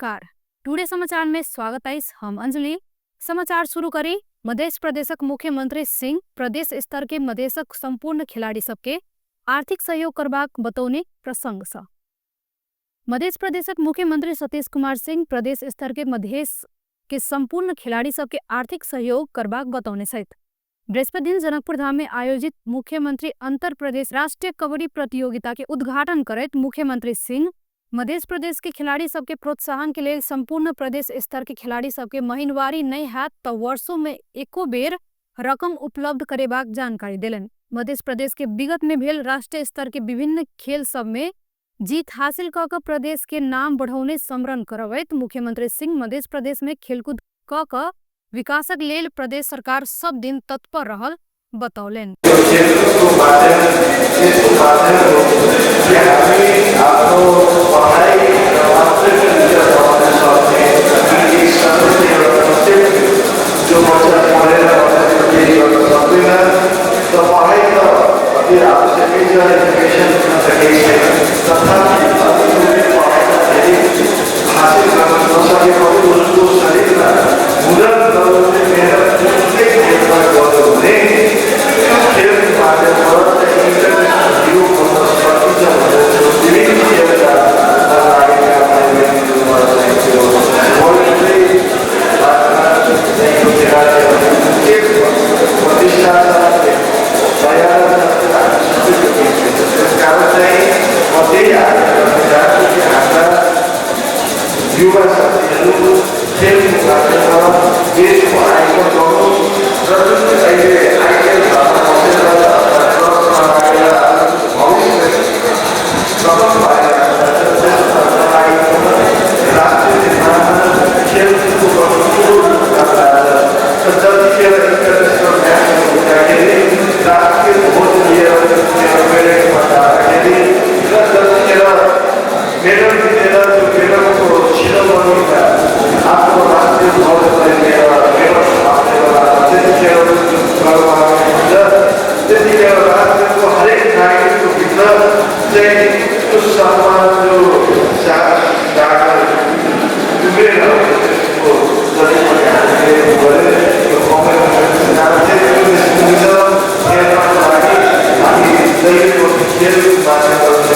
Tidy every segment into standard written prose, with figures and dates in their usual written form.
नमस्कार, टुडे समाचार में स्वागत अछि। हम अंजलि। समाचार शुरू करी। मध्य प्रदेशक मुख्यमंत्री सिंह प्रदेश स्तर के मधेशक संपूर्ण खिलाड़ी सबके आर्थिक सहयोग करबाक बतौने प्रसंग सँ। मध्य प्रदेशक मुख्यमंत्री सतीश कुमार सिंह प्रदेश स्तर के मधेश के संपूर्ण खिलाड़ी सबके आर्थिक सहयोग करबाक बतौने छथि। बृहस्पति दिन जनकपुर धाम में आयोजित मुख्यमंत्री अंतर प्रदेश राष्ट्रीय कबड्डी प्रतियोगिता के उद्घाटन करैत मुख्यमंत्री सिंह मध्य प्रदेश के खिलाड़ी सबके प्रोत्साहन के लेल संपूर्ण प्रदेश स्तर के खिलाड़ी सबके महीनवारी नहीं हैत तो वर्षों में एको बेर रकम उपलब्ध करेबाक जानकारी देलनि। मध्य प्रदेश के विगत में भेल राष्ट्रीय स्तर के विभिन्न खेल सब में जीत हासिल क के प्रदेश के नाम बढ़ौने स्मरण करबैत मुख्यमंत्री सिंह मध्य प्रदेश में खेलकूद क के विकासक लेल प्रदेश सरकार सब दिन तत्पर रहल बतौलनि। खेलकुदको माध्यम, यसको माध्यम हो कि हामी आफ्नो पढाइ र मात्रै विद्या बढाउन सक्ने एक समृद्ध एउटा कन्सेप्ट, जो बच्चा पढेर मात्रै केही गर्न सक्दैन र पढाइ त अति आवश्यकै छ, एजुकेसन त केही छैन, तथापि अति पढाइमा धेरै हासिल गर्न नसके पनि उसको शरीरमा हुनर नहुने मेहनत जुनसुकै खेलमा गऱ्यो भने त्यो खेलको माध्यमबाट चाहिँ इन्टरनेसनल हिरो बन्न सकिन्छ भनेर त्यो विभिन्न खेलका लागेका भाइ बहिनीहरूबाट चाहिँ त्यो वर्ल्डकै चाहिँ प्रतिष्ठा छ, मर्यादा छ, त्यो हामी सबैको बिच हुन्छ। त्यस कारण चाहिँ म त्यही आग्रह गर्न चाहन्छु कि हाम्रा युवा साथीहरू खेलको माध्यमबाट देशको आइकन बनोस् र जुन अहिले आइएल बसेर अथवा ड्रग्समा लागेर भविष्य खतम पारिरहेको छ, त्यसमा नलागिकन राष्ट्रिय निर्माणमा खेलकुदको ठुलो योगदान लाग्छ र जतिखेर इन्टरनेसनल म्याचहरू हुँदाखेरि राष्ट्रिय ध्वज लिएर त्यतिखेर परेडमा जाँदाखेरि र जतिखेर मेडल जितेर त्यो मेडलको शिरोमणिमा आफ्नो राष्ट्रिय ध्वजलाई लिएर मेडल थाप्ने बेलामा त्यतिखेर जुन गर्व हुन्छ, त्यतिखेर राष्ट्रको हरेक नागरिकको भित्र चाहिँ त्यो सम्मान, त्यो जागर उम्रेर त्यसको जति पनि हामीले गऱ्यो त्यो कमै हुन्छ। त्यस कारण चाहिँ त्यो निस्किन्छ। खेल्नको लागि हामी जहिले पनि खेलको माध्यमबाट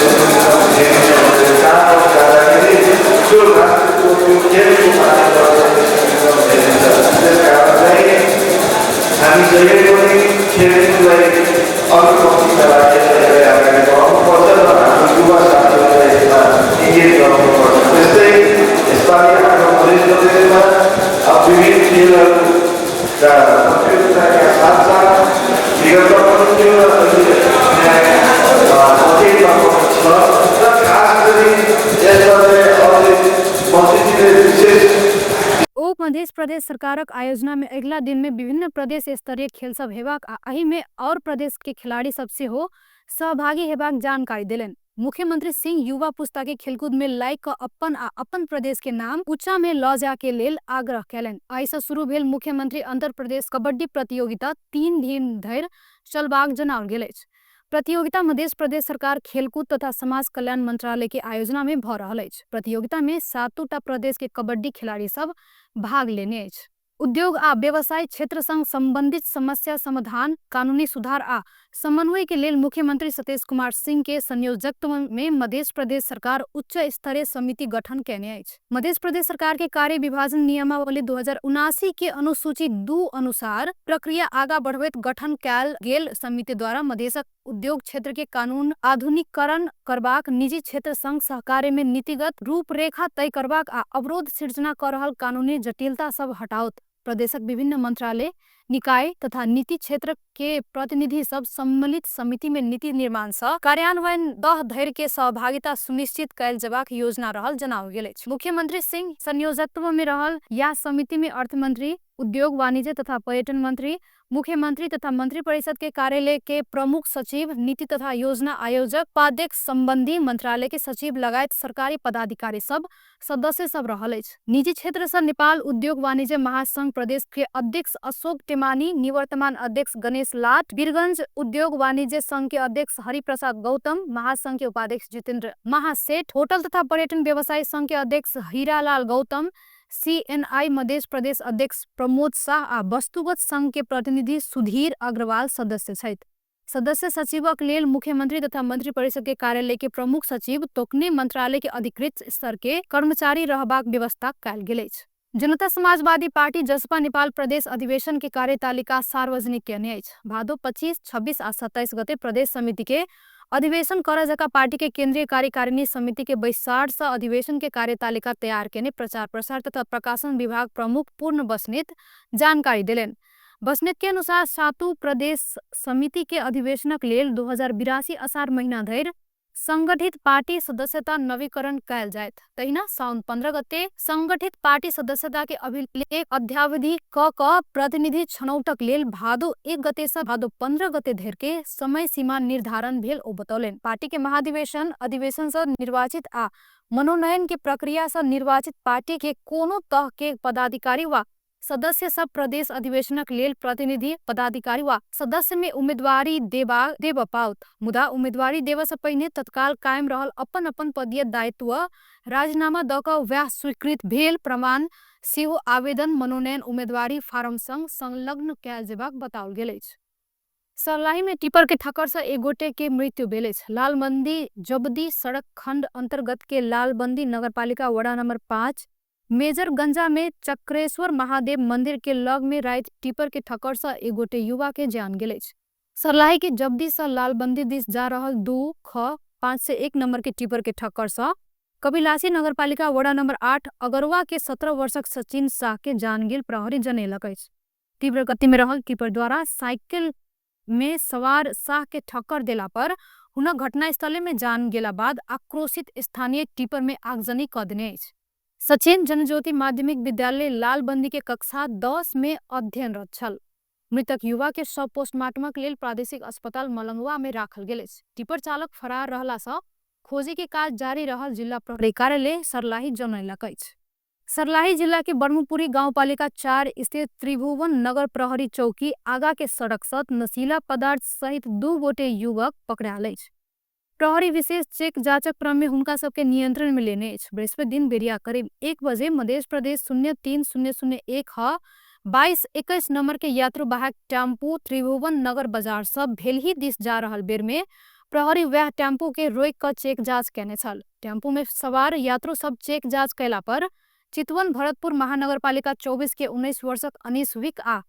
कहाँ जाँदाखेरि त्यो राष्ट्रको त्यो खेलको माध्यमबाट निस्किन्छ। त्यस कारण चाहिँ हामी जहिले पनि खेलकुदलाई अरू पक्षमा राखेर यसलाई अगाडि बढाउनुपर्छ र हाम्रो युवा साथीहरूलाई यसमा इङ्गेज गराउनुपर्छ। त्यस्तै यसपालि हाम्रो मध्य प्रदेशमा विभिन्न खेलहरूका प्रतियोगिताका साथसाथ विगतमा पनि थियो र अहिले अतीतमा पनि छ र खास गरी यसमा चाहिँ अहिले मन्त्रीजीले विशेष ओ मध्य प्रदेश सरकारक आयोजना में अगिला दिन में विभिन्न प्रदेश स्तरीय खेल सब हेबाक आ एहि में और प्रदेश के खिलाड़ी सब सेहो सहभागी हेबाक जानकारी देलनि। मुख्यमंत्री सिंह युवा पुस्ता के खेलकूद में लाइक क अपन आ अपन प्रदेश के नाम ऊंचा में ल जा के लेल आग्रह कयलनि। आइ से शुरू भेल मुख्यमंत्री अंतर प्रदेश कबड्डी प्रतियोगिता 3 दिन धरि चलबाक जनाओल गेल अछि। प्रतियोगिता मध्य प्रदेश सरकार खेलकूद तथा समाज कल्याण मंत्रालय के आयोजना में भ रहल अछि। प्रतियोगिता में 7टा प्रदेश के कबड्डी खिलाड़ी सब भाग लेने अछि। उद्योग आ व्यवसाय क्षेत्र संग संबंधित समस्या समाधान, कानूनी सुधार आ समन्वय के लेल मुख्यमंत्री सतीश कुमार सिंह के संयोजकत्व में मध्य प्रदेश सरकार उच्च स्तरीय समिति गठन कयने अछि। मध्य प्रदेश सरकार के कार्य विभाजन नियमावली 2079 के अनुसूची 2 अनुसार प्रक्रिया आगा बढ़बैत गठन कयल गेल समिति द्वारा मधेशक उद्योग क्षेत्र के कानून आधुनिकीकरण करबाक, निजी क्षेत्र संग सहकार्य में नीतिगत रूपरेखा तय करबाक आ अवरोध सिर्जना क रहल कानूनी जटिलता सब हटाओत। प्रदेशक विभिन्न मंत्रालय, निकाय तथा निजी क्षेत्र के प्रतिनिधि सब सम्मिलित समिति में नीति निर्माण सँ कार्यान्वयन दह धरि के सहभागिता सुनिश्चित कयल जेबाक योजना रहल जनाओल गेल अछि। मुख्यमंत्री सिंह संयोजकत्व में रहल या समिति में अर्थमंत्री उद्योग वाणिज्य तथा पर्यटन मन्त्री, मुख्यमन्त्री तथा मन्त्रिपरिषदके कार्यालयके प्रमुख सचिव, नीति तथा योजना आयोजक उपाध्यक्ष, सम्बन्धी मन्त्रालयके सचिव लगायत सरकारी पदाधिकारी सब सदस्य सब रहल अछि। निजी क्षेत्रसँ नेपाल उद्योग वाणिज्य महासंघ प्रदेशके अध्यक्ष अशोक टेमानी, निवर्तमान अध्यक्ष गणेश लाट, वीरगञ्ज उद्योग वाणिज्य संघके अध्यक्ष हरिप्रसाद गौतम, महासंघके उपाध्यक्ष जितेन्द्र महासेठ, होटल तथा पर्यटन व्यवसायी संघके अध्यक्ष हीरालाल गौतम, सीएनआई मध्य प्रदेश अध्यक्ष प्रमोद शाह आ वस्तुगत संघके प्रतिनिधि सुधीर अग्रवाल सदस्य छथि। सदस्य सचिवक लेल मुख्यमन्त्री तथा मन्त्रिपरिषदके कार्यालयके प्रमुख सचिव तोकने मन्त्रालयके अधिकृत स्तरके कर्मचारी रहबाक व्यवस्था कयल गेल अछि। जनता समाजवादी पार्टी जसपा नेपाल प्रदेश अधिवेशनके कार्यतालिका सार्वजनिक केने अछि। भादो 25, 26 आ 27 गते प्रदेश समितिके अधिवेशन करऽ जका पार्टीके केन्द्रीय कार्यकारिणी समितिके बैसारसँ अधिवेशनके कार्यतालिका तयार केने प्रचार प्रसार तथा प्रकाशन विभाग प्रमुख पूर्ण बस्नेत जानकारी देलनि। बस्नेतके अनुसार सातु प्रदेश समितिके अधिवेशनक लेल 2082 असार महिना धरि संगठित पार्टी सदस्यता नवीकरण कयल जायत। तहिना साउन 15 गते संगठित पार्टी सदस्यताके अभिलेख अध्यावधि क कऽ प्रतिनिधि छनौटक लेल भादो 1 गतेसँ भादो 15 गते धरिके समय सीमा निर्धारण भेल ओ बतौलनि। पार्टीके महाधिवेशन अधिवेशनसँ निर्वाचित आ मनोनयनके प्रक्रियासँ निर्वाचित पार्टीके कोनो तहके पदाधिकारी वा सदस्य सब प्रदेश अधिवेशनक लेल प्रतिनिधि, पदाधिकारी वा सदस्यमे उम्मेदवारी देबऽ पाओत। मुदा उम्मेदवारी देबऽसँ पहिने तत्काल कायम रहल अपन अपन पदीय दायित्व राजीनामा दऽ कऽ वएह स्वीकृत भेल प्रमाण सेहो आवेदन मनोनयन उम्मेदवारी फारमसँग संलग्न कयल जेबाक बताओल गेल अछि। सर्लाहीमे टिप्परके ठक्करसँ एक गोटेके मृत्यु भेल अछि। लालबन्दी जबदी सडक खण्ड अन्तर्गतके लालबन्दी नगरपालिका वडा नम्बर 5 मेजरगञ्जामे चक्रेश्वर महादेव मन्दिरके लगमे राति टिप्परके ठक्करसँ एक गोटे युवाके ज्यान गेल अछि। सर्लाहीके जबदीसँ लालबन्दी दिस जा रहल 2 ख 501 नम्बरके टिप्परके ठक्करसँ कपिलासी नगरपालिका वडा नम्बर 8 अगरवाके 17 वर्षक सचिन साहके जान गेल प्रहरी जनेलक अछि। तीव्र गतिमे रहल टिप्परद्वारा साइकिलमे सवार साहके ठक्कर देला पर हुनक घटनास्थलेमे जान गेला बाद आक्रोशित स्थानीय टिप्परमे आगजनी कऽ देने अछि। सचिन जनज्योति माध्यमिक विद्यालय लालबन्दीके कक्षा 10 मे अध्ययनरत छल। मृतक युवाके शव पोस्टमार्टमक लेल प्रादेशिक अस्पताल मलंगवामे राखल गेल अछि। टिप्पर चालक फरार रहलासँ खोजीके काज जारी रहल जिल्ला प्रहरी कार्यालय सर्लाही जनैलक अछि। सर्लाही जिल्लाके ब्रह्मपुरी गाउँपालिका 4 स्थित त्रिभुवन नगर प्रहरी चौकी आगाके सडकसँ नशीला पदार्थ सहित 2 गोटे युवक पकड़ायल अछि। प्रहरी विशेष चेक जाँचक क्रममे हुनका सबके नियन्त्रणमे लेने अछि। बृहस्पति दिन बेरिया करिब 1 बजे मध्य प्रदेश 03001 ह 2221 नम्बरके यात्रुवाहक टेम्पू त्रिभुवन नगर बजारसँ भेलही दिस जा रहल बेरमे प्रहरी वएह टेम्पूके रोकि कऽ चेक जाँच केने छल। टेम्पूमे सवार यात्रु सब चेक जाँच कयला पर चितवन भरतपुर महानगरपालिका 24 के 19 वर्षक अनिस विक आ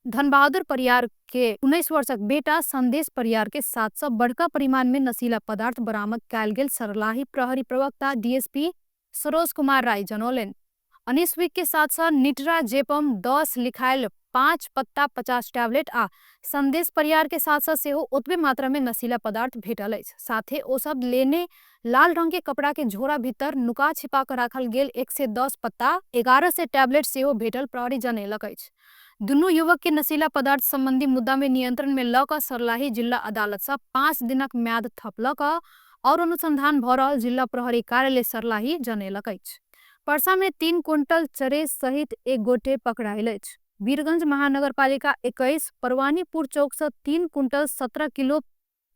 धनबहादुर परियार के 19 वर्षक बेटा सन्देश परियार के साथ बड़का परिमाणमे नशीला पदार्थ बरामद कयल गेल सर्लाही प्रहरी प्रवक्ता डीएसपी सरोज कुमार राय जनौलनि। अनिस विक के साथ साथ निटरा जेपम 10 लिखायल 5 पत्ता 50 टैबलेट आ सन्देश परियार के साथ साथ सेहो ओतबे मात्रा में नशीला पदार्थ भेटल अछि। साथे ओ सब लेने लाल रंग के कपड़ा के झोरा भीतर नुका छिपा कऽ राखल गेल 110 पत्ता 1100 टैबलेट सेहो भेटल प्रहरी जनेलक अछि। दुनू युवक के नशीला पदार्थ संबंधी मुद्दा में नियंत्रण में लऽ कऽ सर्लाही जिल्ला अदालत सँ 5 दिनक म्याद थपलक और अनुसंधान भऽ रहल जिल्ला प्रहरी कार्यालय सर्लाही जनेलक अछि। पर्सा में 3 क्विंटल चरेस सहित एक गोटे पकड़ायल अछि। वीरगंज महानगरपालिका 21 परवानीपुर चौक से 3 क्विंटल 17 किलो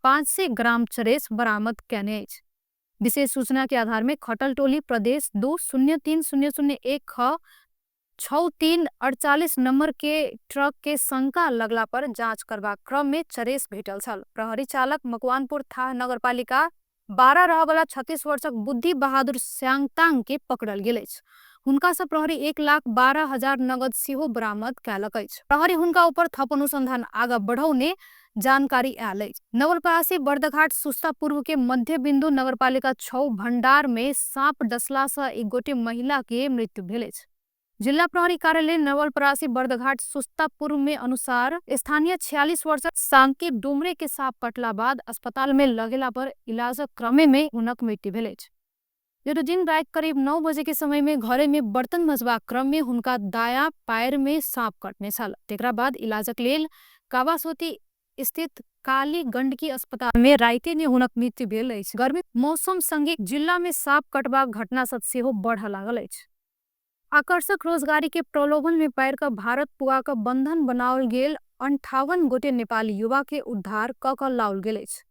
500 ग्राम चरेस बरामद केने अछि। विशेष सूचना के आधार में खटल टोली प्रदेश 2 03001 ख 6348 नंबर के ट्रक के शंका लगला पर जांच करबाक क्रम में चरेस भेटल छल। प्रहरी चालक मकवानपुर थाह नगरपालिका 12 रहबला 36 वर्षक बुद्धि बहादुर स्यांगतांग के पकड़ल गेल अछि। हुनका से प्रहरी 1,12,000 नगद सेहो बरामद कयलक अछि। प्रहरी हुनका ऊपर थप अनुसंधान आगा बढ़ौने जानकारी आयल अछि। नवलपरासी बर्दघाट सुस्ता पूर्व के मध्य बिंदु नगरपालिका 6 भंडार में सांप डसला से एक गोटे महिला के मृत्यु भेल अछि। जिल्ला प्रहरी कार्यालय नवलपरासी बर्दघाट सुस्ता पूर्व में अनुसार स्थानीय 46 वर्षक सांके डुमरे के सांप कटला बाद अस्पताल में लगेला पर इलाजक क्रमे में हुनक मृत्यु भेल अछि। दिन राति करीब 9 बजे के समय में घरे में बर्तन मजबाक क्रम में हुनका दायां पैर में सांप कटने छल। तेकरा बाद इलाजक लेल कावासोती स्थित काली गंडकी अस्पताल में राति में हुनक मृत्यु भेल अछि। गर्मी मौसम संगे जिला में सांप कटबाक घटना सब सेहो बढ़ लागल अछि। आकर्षक रोजगारी के प्रलोभन में पैर का भारत पुगा का बंधन बनाओल गेल 58 गोटे नेपाली युवा के उद्धार क लाओल गेल अछि।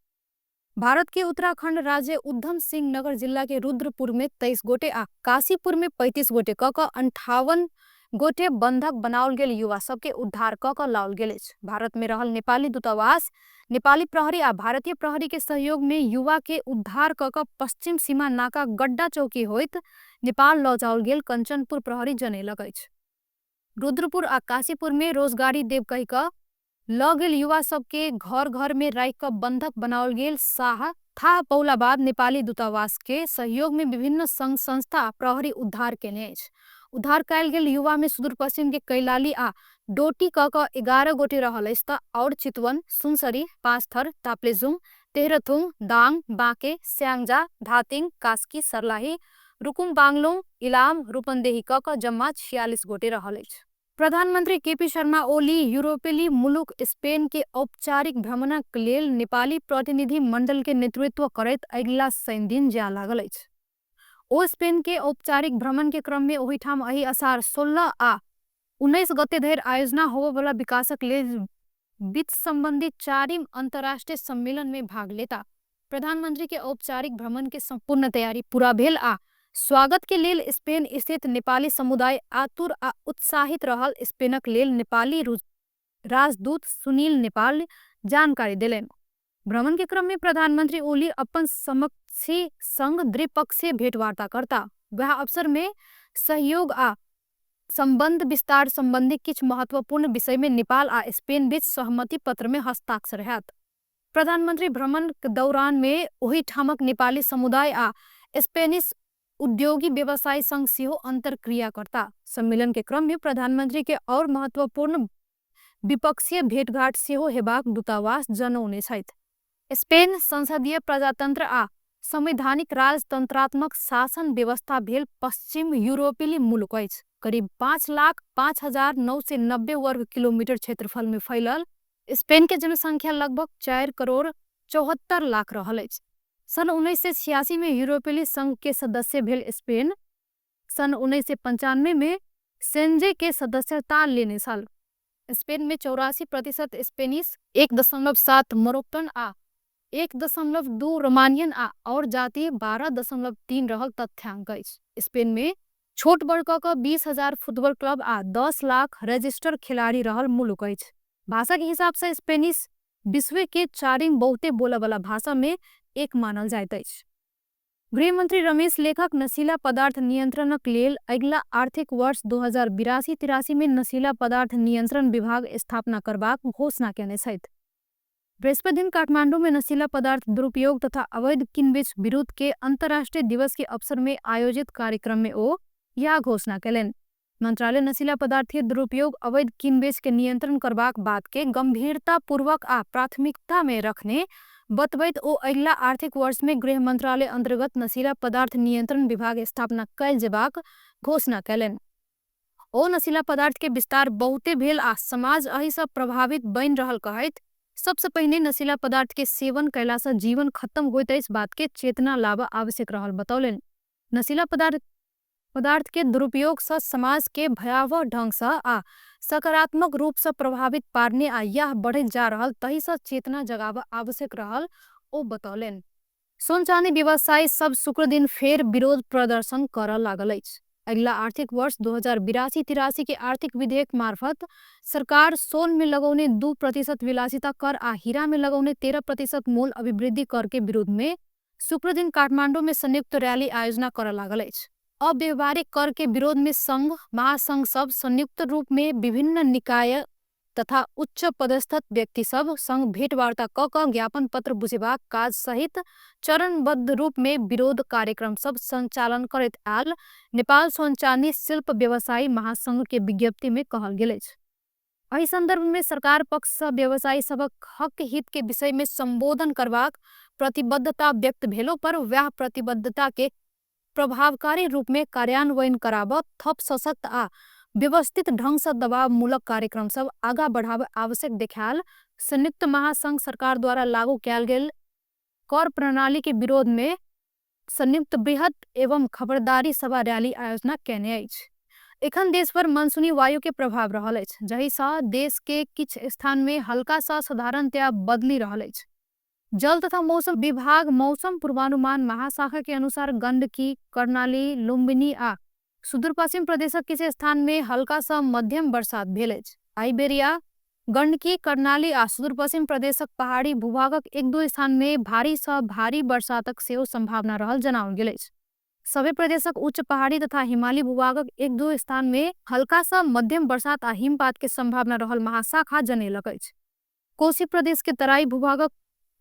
भारत के उत्तराखंड राज्य उधम सिंह नगर जिला के रुद्रपुर में 23 गोटे आ काशीपुर में 35 गोटे क 58 गोटे बंधक बनाओल गेल युवा सबके उद्धार क लाओल गेल अछि। भारत में रहल नेपाली दूतावास नेपाली प्रहरी आ भारतीय प्रहरी के सहयोग में युवा के उद्धार क पश्चिम सीमा नाका गड्डा चौकी होइत नेपाल लऽ जाओल गेल कंचनपुर प्रहरी जनेलक अछि। रुद्रपुर आ काशीपुर में रोजगारी देव कहि कऽ लऽ गेल युवा सबके घर घर में राखि कऽ बंधक बनाओल गेल साह थाह पौला बाद नेपाली दूतावास के सहयोग में विभिन्न संघ संस्था प्रहरी उद्धार केने अछि। उद्धार कयल गेल युवा में सुदूर पश्चिम के कैलाली आ डोटी क 11 गोटे रहल अछि तऽ और चितवन, सुनसरी, पाँचथर, ताप्लेजुङ, तेह्रथुम, दाङ, बाँके, स्याङ्जा, धातिङ, कास्की, सर्लाही, रुकुम, बाङलुङ, इलाम, रूपन्देही क जम्मा 46 गोटे रहल अछि। प्रधानमन्त्री केपी शर्मा ओली यूरोपेली मुलुक स्पेन के औपचारिक भ्रमणक लेल नेपाली प्रतिनिधि मण्डल के नेतृत्व करैत अगिला शनि दिन जा लागल अछि। ओ स्पेन के औपचारिक भ्रमण के क्रम में ओहिठाम एहि असार 16 आ 19 गते धरि आयोजना होबयवला विकासक लेल वित्त सम्बन्धी 4म अन्तर्राष्ट्रिय सम्मेलन में भाग लेता। प्रधानमन्त्री के औपचारिक भ्रमण के सम्पूर्ण तैयारी पूरा भेल आ स्वागत के लेल स्पेन स्थित नेपाली समुदाय आतुर आ उत्साहित रहल स्पेनक लेल नेपाली राजदूत सुनील नेपाल जानकारी देलनि। भ्रमण के क्रम में प्रधानमंत्री ओली अपन समक्षी संग द्विपक्षीय भेंटवार्ता करता। वएह अवसर में सहयोग आ संबंध विस्तार संबंधी किछु महत्वपूर्ण विषय में नेपाल आ स्पेन बीच सहमति पत्र में हस्ताक्षर हैत। प्रधानमंत्री भ्रमण दौरान में ओहिठामक नेपाली समुदाय आ स्पेनिश उद्योगी व्यवसायी संग सेहो अंतरक्रिया करता। सम्मेलन के क्रम में प्रधानमंत्री के और महत्वपूर्ण विपक्षीय भेंटघाट सेहो हेबाक दूतावास जनौने छथि। स्पेन संसदीय प्रजातंत्र आ संवैधानिक राजतंत्रात्मक शासन व्यवस्था भेल पश्चिम यूरोपीय मुलुक अछि। करीब 5,05,990 वर्ग किलोमीटर क्षेत्रफल में फैलल स्पेन के जनसंख्या लगभग 4 करोड़ 74 लाख रहल अछि। सन् 1986 में यूरोपीय संघ के सदस्य भेल स्पेन सन् 1995 में सेंजे के सदस्यता लेने छल। स्पेन में 84% स्पेनिश, 1.7 मोरोक्कन आ 1.2 रोमानियन आ और जाति 12.3 रहल तथ्यांक अछि। स्पेन में छोट बड़ क 20,000 फुटबॉल क्लब आ 10 लाख रजिस्टर खिलाड़ी रहल मुलुक अछि। भाषा के हिसाब से स्पेनिश विश्व के 4 बहुते बोलबला भाषा में एक मानल जाइत अछि। गृहमंत्री रमेश लेखक नशीला पदार्थ नियंत्रणक लेल अगिला आर्थिक वर्ष 2082-83 में नशीला पदार्थ नियंत्रण विभाग स्थापना करबाक घोषणा केने छथि। बृहस्पति दिन काठमांडू में नशीला पदार्थ दुरुपयोग तथा अवैध किनबेच विरुद्ध के अंतर्राष्ट्रीय दिवस के अवसर में आयोजित कार्यक्रम में ओ यह घोषणा केलनि। मंत्रालय नशीला पदार्थ के दुरुपयोग अवैध किनबेच के नियंत्रण करबाक बात के गंभीरता पूर्वक आ प्राथमिकता में रखने बतबैत ओ अगिला आर्थिक वर्ष में गृह मंत्रालय अंतर्गत नशीला पदार्थ नियंत्रण विभाग स्थापना कयल जेबाक घोषणा केलनि। ओ नशीला पदार्थ के विस्तार बहुते भेल आ समाज एहि सँ प्रभावित बनि रहल कहैत सबसँ पहिने नशीला पदार्थ के सेवन कयला सँ जीवन खत्म होइत अछि बात के चेतना लाबऽ आवश्यक रहल बतौलनि। नशीला पदार्थ के दुरुपयोग सँ समाज के भयावह ढंग सँ आ सकारात्मक रूप सँ प्रभावित पारने आ यह बढ़ैत जा रहल तहि सँ चेतना जगाबऽ आवश्यक रहल ओ बतौलनि। सोन चाँदी व्यवसायी सब शुक्र दिन फेर विरोध प्रदर्शन करऽ लागल अछि। अगिला आर्थिक वर्ष 2082-83 के आर्थिक विधेयक मार्फत सरकार सोन में लगौने 2% विलासिता कर आ हीरा में लगौने 13% मोल अभिवृद्धि कर के विरोध में शुक्र दिन काठमांडू में संयुक्त रैली आयोजना करऽ लागल अछि। अव्यवहारिक कर के विरोध में संघ महासंघ सब संयुक्त रूप में विभिन्न निकाय तथा उच्च पदस्थ व्यक्ति सब संग भेंटवार्ता क ज्ञापन पत्र बुझेबाक काज सहित चरणबद्ध रूप में विरोध कार्यक्रम सब संचालन करैत आयल नेपाल सोन चाँदी शिल्प व्यवसायी महासंघ के विज्ञप्ति में कहल गेल अछि। एहि संदर्भ में सरकार पक्ष सँ व्यवसायी सबक हक हित के विषय में संबोधन करबाक प्रतिबद्धता व्यक्त भेलो पर वएह प्रतिबद्धता के प्रभावकारी रूपमे कार्यान्वयन कराब थप सशक्त आ व्यवस्थित ढङ्गसँ दबावमूलक कार्यक्रमसभ आगा बढाब आवश्यक देखाएल संयुक्त महासङ्घ सरकारद्वारा लागू कएल गेल कर प्रणालीके विरोधमे संयुक्त बृहत एवं खबरदारी सभा रैली आयोजना कएने अछि। एखन देशभर मनसूनी वायु के प्रभाव रहल अछि, जाहिसँ देश के किछु स्थान में हल्का सँ साधारणतया बदली रहल अछि। जल तथा मौसम विभाग मौसम पूर्वानुमान महाशाखा के अनुसार गण्डकी, कर्णाली, लुम्बिनी आ सुदूरपश्चिम प्रदेशक किछु स्थान में हल्का सँ मध्यम बरसात भेल अछि। एहि बेरिया गण्डकी, कर्णाली आ सुदूरपश्चिम प्रदेशक पहाड़ी भूभागक एक दू स्थान में भारी सँ भारी बरसातक सेहो संभावना रहल जनाओल गेल अछि। सभे प्रदेशक उच्च पहाड़ी तथा हिमाली भूभागक एक दू स्थान में हल्का सँ मध्यम बरसात आ हिमपात के संभावना रहल महाशाखा जनेलक अछि। कोसी प्रदेश के तराई भूभागक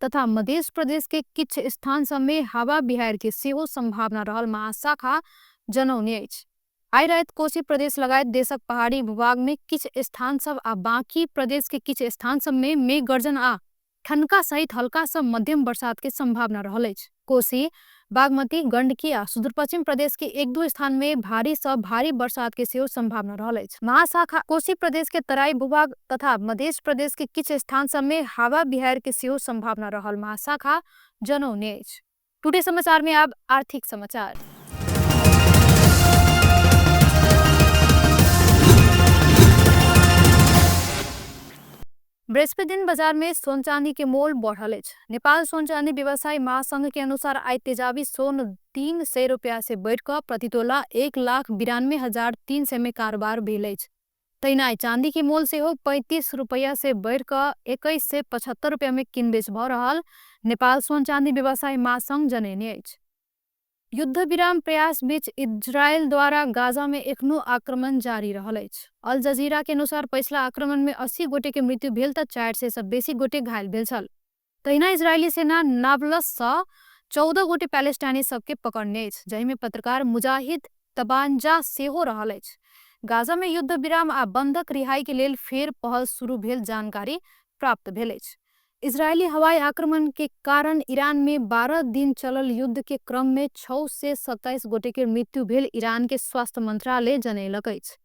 तथा मध्य प्रदेश के किछु स्थान सब में हवा बिहार के सेहो संभावना रहल महाशाखा जनौने अछि। आइ राति कोसी प्रदेश लगायत देशक पहाड़ी भूभाग में किछु स्थान सब आ बाकी प्रदेश के किछु स्थान सब में मेघ गर्जन आ ठनका सहित हल्का सँ मध्यम बरसात के संभावना रहल अछि। कोसी, बागमती, गंडकी आ सुदूरपश्चिम प्रदेश के एक दू स्थान में भारी सँ भारी बरसात के सेहो संभावना रहल अछि। महाशाखा कोसी प्रदेश के तराई भूभाग तथा मध्य प्रदेश के किछु स्थान सब में हवा बिहार के सेहो संभावना रहल महाशाखा जनौने अछि। टुडे समाचार में अब आर्थिक समाचार। बृहस्पति दिन बाजार में सोन चांदी के मोल बढ़ल अछि। नेपाल सोन चांदी व्यवसायी महासंघ के अनुसार आइ तेजाबी सोन 300 रुपया से बढ़िकऽ प्रति तोला 1,92,300 में कारोबार भेल अछि। तहिना आइ चांदी के मोल सेहो 35 रुपया से बढ़िकऽ 2175 रुपया में किनबेच भऽ रहल नेपाल सोन चांदी व्यवसायी महासंघ जनेने अछि। युद्ध विराम प्रयास बीच इजरायल द्वारा गाजा में एखनो आक्रमण जारी रहल अछि। अल जजीरा के अनुसार पछिला आक्रमण में 80 गोटे के मृत्यु भेल तऽ 400 सँ बेसी गोटे घायल भेल छल। तहिना इजरायली सेना नाबलस सँ 14 गोटे पैलेस्टाइनी सबके पकड़ने अछि, जाहिमे पत्रकार मुजाहिद तबांजा सेहो रहल अछि। गाजा में युद्ध विराम आ बंधक रिहाई के लेल फेर पहल शुरू भेल जानकारी प्राप्त भेल अछि। इजरायली हवाई आक्रमण के कारण ईरान में 12 दिन चलल युद्ध के क्रम में 627 गोटे के मृत्यु भेल ईरान के स्वास्थ्य मंत्रालय जनेलक अछि।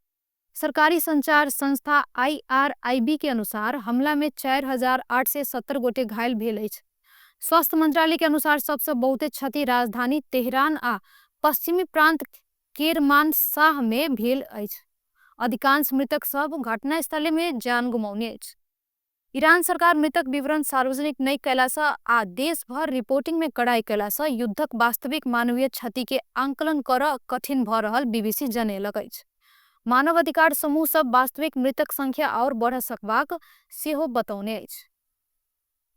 सरकारी संचार संस्था आईआरआईबी के अनुसार हमला में 4870 गोटे घायल भेल अछि। स्वास्थ्य मंत्रालय के अनुसार सबसँ बहुते क्षति राजधानी तेहरान आ पश्चिमी प्रांत केरमानशाह में भेल अछि। अधिकांश मृतक सब घटनास्थल में जान गुमौने अछि। ईरान सरकार मृतक विवरण सार्वजनिक नहि कयलासँ आ देशभर रिपोर्टिंग में कड़ाई कयलासँ युद्धक वास्तविक मानवीय क्षति के आंकलन करऽ कठिन भऽ रहल बीबीसी जनेलक अछि। मानवाधिकार समूह सब वास्तविक मृतक संख्या आओर बढ़ सकबाक सेहो बतौने अछि।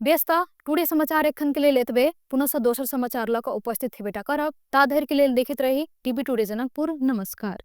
बेस तऽ टुडे समाचार एखन के लेल एतबे। पुनः दोसर समाचार लऽ कऽ उपस्थित हेबेटा करब। ता धरि के लेल देखैत रही टीवी टुडे जनकपुर। नमस्कार।